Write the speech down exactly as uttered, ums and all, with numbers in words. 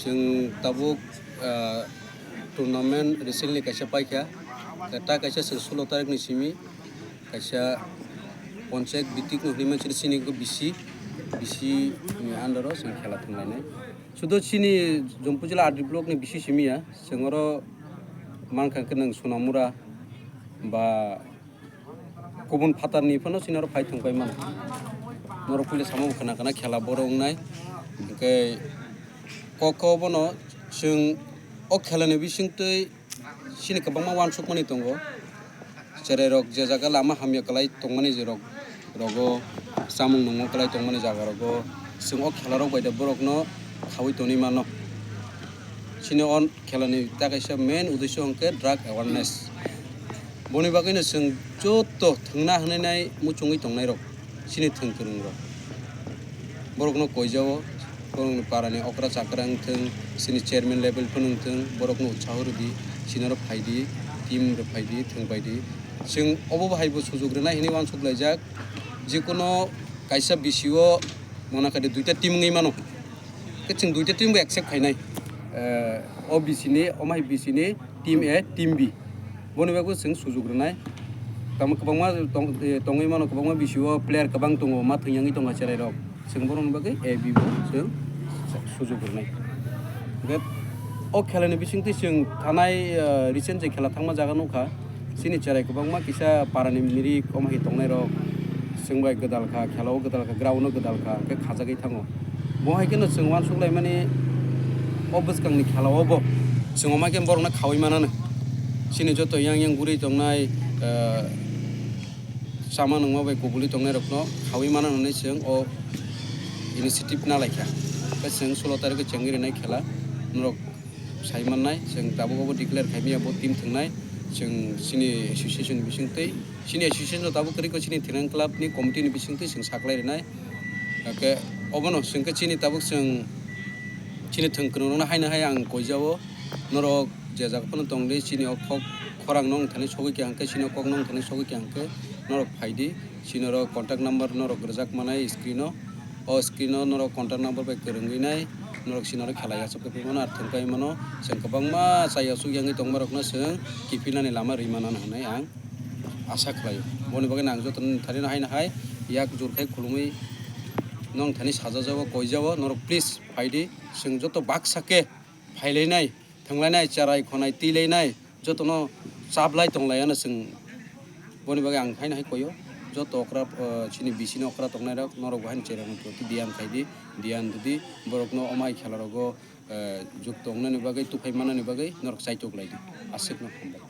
Chwng tabuk, ah, tournament recently kaisa paikha. Ta kaisa chwng sulo tarikni simi kaisa Panchayat Bitik no hinwi mansini chini ko bisi, bisi ni under o chwng khela thwnglainai. Sudo chini Jampui jila R D block ni bisi simi ya, chwng oro mankha khe nwng Sonamura ba kubun phatarni phano chini oro phai thwng pai mano. Norok puila samo khwna khwna khela boro wngnai. Hwnkhe kok kok bono chwng o khelani bisingtwi chini kwbangma uansukmani tongo. Cherairok je jaga lama hamya kwlai tongmani je rok, rogo chamung nungmung kwlai tongmani jaga rogo chwng o khelarok bai de borokno khaui tonwi mano. Chini o khelani ta kaisa main uddesho hwnkhe drug awareness. Boni bagwino chwng joto thwngna hwnwi nai muchungwi tongnairok chini thwng kwrwngrok. Borokno koijao, borokni parani okra chakra wngthwng, chini chairman level phano wngthwng, borokno utsaho rwdi, chini oro phaidi, team rok phaidi, thwng paidi. Chwng obo bahai bo sujuk rwnai hwnwi uansuk laijak, jekuno kaisa B C O mona kadi duita team wngwi mano. Khe chwng duita team bo accept khainai. Eh, o B C ni, o mai B C ni team A, team B. Boni bagwi chwng sujuk rwnai. Tamo kwbangma tong-, eh, tongwi mano, kwbangma B C O player kwbang tongo, ma thwng yangwi tongo cherairok. Chwng borokni bagwi A B bo chwng sujuk rwnai. Hwnkhe o khelani bisingtwi chwng thanai, eh, recent je khela thangma jaga nukha. Chini cherai kwbangma kisa parani mirik omo hai tongnairok chwng bai gwdal kha, khelao gwdal kha, ground-o gwdal kha, hwnkhe khajagwi thango. Bo hai kheno chwng uansuk laimani o bwskangni khelao bo chwng omo hai khe borokno khaui manano. Chini joto yang yang guri tongnai, eh, chama nungma bai kubuli tongnairokno khaui manano hinwi chwng o initiative na lai kha. Hwnkhe chwng sulo tarikhe chengwi rwnai khela norok sai mannai, chwng tabuk obo declare khai manya bo team thwngnai, chwng chini association bisingtwi, chini association no tabuk kwrwi khe chini Thinang Club ni committee ni bisingtwi chwng saklai rwnai. Hwnkhe obono chwng khe chini tabuk chwng chini thwng kwrwng rokno haino hai ang koijao, norok je jaga phano tongdi chini o kok khorang no wngthani sogwi kha hwnkhe chini o kok no wngthani sogwi kha hwnkhe norok phaidi, chini oro contact number norok rwjak manai screen o. O screen o norok contact number bai kwrwngwi nai, norok chini oro khela yachak tongwi mano, ar thwng pai mano, chwng kwbangma chaya suk yangwi tongma rokno chwng kiphilnani lama rwi mano hinwi ang asa khlaio. Boni bagwi ang joto nini thani no haino hai yak jur khai khulumwi nong thani sajajao, koijao, norok please phaidi, chwng joto baksa khe phailainai, thwnglainai, cherai khonai, twilainai, jotono chaplai tonglai ano chwng. Boni bagwi ang haino hai koyo, joto okra, eh, chini bisino okra tongnairok, norok bo haino cherokni proti diyan khaidi, diyan rwdi, borokno omo hai khelarogo, eh, jukto wngnani bagwi, tuphai mannani bagwi norok chaitok laidi. Aswkno hambai.